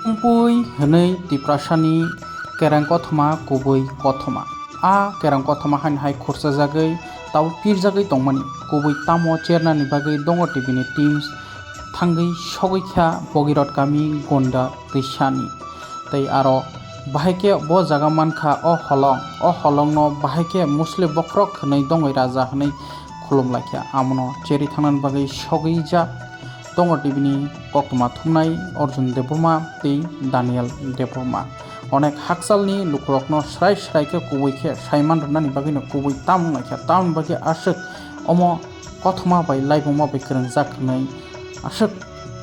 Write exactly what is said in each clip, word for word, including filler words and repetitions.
Wngpui hwnwi Tiprasani kereng kothoma kubui kothoma. A kereng kothoma haino hai khurchajagwi tabuk pirjagwi tongmani kubui tamo chernani bagwi Dongo T V ni teams thangwi sogwi kha Bogirot kami Gonda twisani. Tei aro bahai khe bo jaga mankha o holong, o holongno bahai khe Musle bokhorok hwnwi Dongoi Raja hwnwi khulum lai kha. Amono cheri thangnani bagwi sogwi jak Dongo T V ni koktwma thumnai Arjun Debbarma tei Daniel Debbarma. Onek hakchalni lukurokno srai srai khe kubui khe saiman rwnani bagwino kubui tam wng lai kha. Tamoni bagwi aswk omo kothoma bai laibuma bai kwrwngjak hwnwi aswk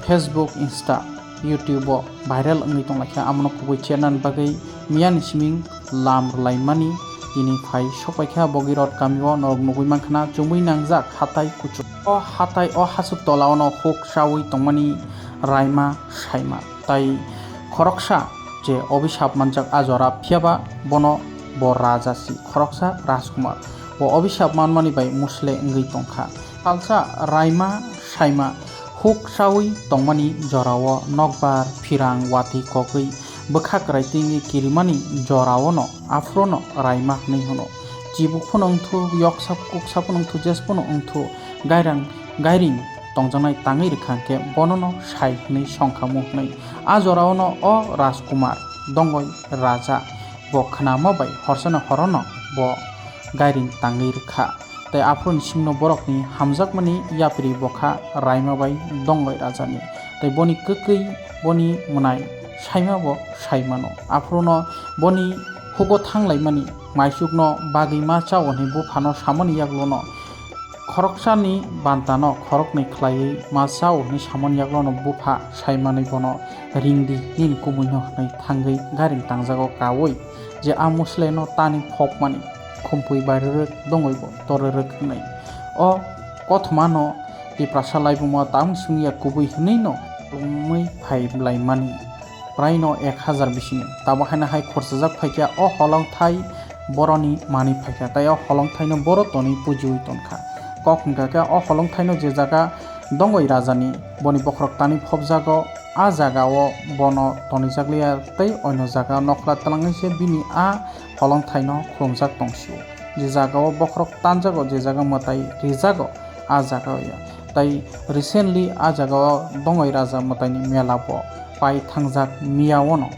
Facebook, Insta, YouTube o viral wngwi tong lai kha. Amono kubui chernani bagwi miyani siming lam rwlaimani tini phai sokpai kha Bogirot kamio norok nugwi mankha na chumui nangjak hatai kuchuk. O hatai o hasuk tola ono huk chaui tongmani raima saima. Tai khoroksa je obisap manjak a jora, phiyaba bono bo raja si khoroksa Rajkumar. Bo obisap manmani bai Musle wngwi tongkha. Salsa raima saima huk chaui tongmani jorao nokbar phirang watwi kogwi bwkha kwrai twi wngwi kirimani joraono aphuru no raima hwnwi hwno. Chibuk phano wngthu, yoksa kuksa phano wngthu, jes phano wngthu, gairang gairing tongjaknai tangwi rwkha hwnkhe bonono sai hwnwi songkhamu hwnwi. A joraono o Rajkumar Dongoi Raja bo khnama bai horsano horono bo gairing tangwi rwkha. Tei aphuruni simno borokni hamjakmani yapri bokha raima bai Dongoi Rajani. Tei boni kwkwi boni mwnai saima bo saimano. Aphuruno boni hugo thanglaimani maichukno bagwi ma chao hwnwi buphano samani yagulono khoroksani bantano khoroknwi khlaiwi ma chao hwnwi samani yagulono bupha saimanwi bono ringdi nini kumuino hwnwi thangwi gairing tangjago kaui je a Musle no tani phopmani khumpui bai rwrwk Dongoi bo torwrwk hwnwi. O kothomano Tiprasa laibuma tamo swngya kubui hwnwi no wngwi phai blaimani. Praino ek hazar bisini. Tamo haino hai khorchajak phaikha o holongthai boroni manwi phaikha, tei o holongthaino boro tonwi pujiwi tongkha. Kok hwnkha khe o holongthaino je jaga Dongoi Rajani boni bokhorok tanwi phobjago, a jagao bono tonwijakliya tei oino jaga nokhla twlangwi se bini a holongthaino khulumjak tongsio. Je jagao bokhorok tanjago, je jaga mwtai rijago, a jagao ya. Tai recently a jagao Dongoi Raja mwtaini mela bo pai thangjak miyaono.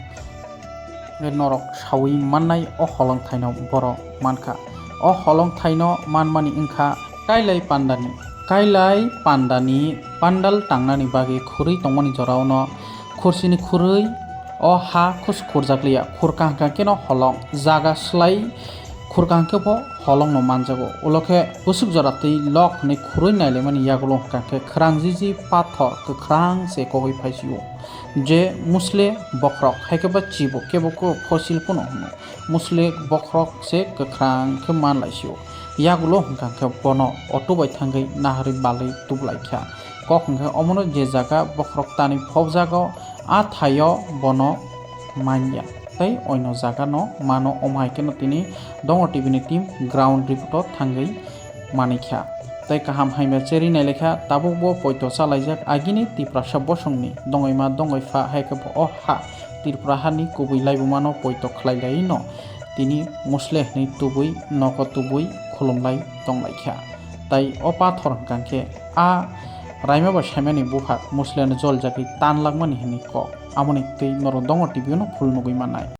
Norok saui mannai o holongthaino borok mankha. O holongthaino manmani wngkha Kailai Pandani. Kailai Pandani pandal tangnani bagwi khurwi tongmani joraono khursini khurwi o ha khus khurjakliya, khurkang hwnkha kheno holong, jaga slai khurkang khe bo holongno manjago. Ulo khe bwswk jora twi lok hwnwi khurwi nailaimani yagulo hwnkha khe khwrang jiji pathor kwkhrang se kogwi phaisio. Je Musle bokhorok, hai khe ba chibo kebo khe fossil phano hwno. Musle bokhorok se kwkhrang khe man laisio. Yagulo hwnkha khe bono auto bai thangwi naharwi balwi tubu lai kha. Kok hwnkha omono je jaga bokhorok tanwi phobjago, a thaio bono manya. Tei oino jaga no mano, omo hai kheno tini Dongo T V ni team ground report o thangwi manwi kha. Tei kaham hamya cheri nailai kha, tabuk bo poito chalaijak agini Tiprasa bosongni dongoima dongoipha, hai khe bo o ha Tripura hani kubui laibuma no poito khlai laiwi no tini Musle hwnwi tubui nogo tubui khulumlai tonglaikha. Tai o pathor hwnkha khe a raima bai saimani bupha Musle no joljagwi tanlakmani hwnwi kok. Amoni twi norok Dongo T V no full nugwi mannai.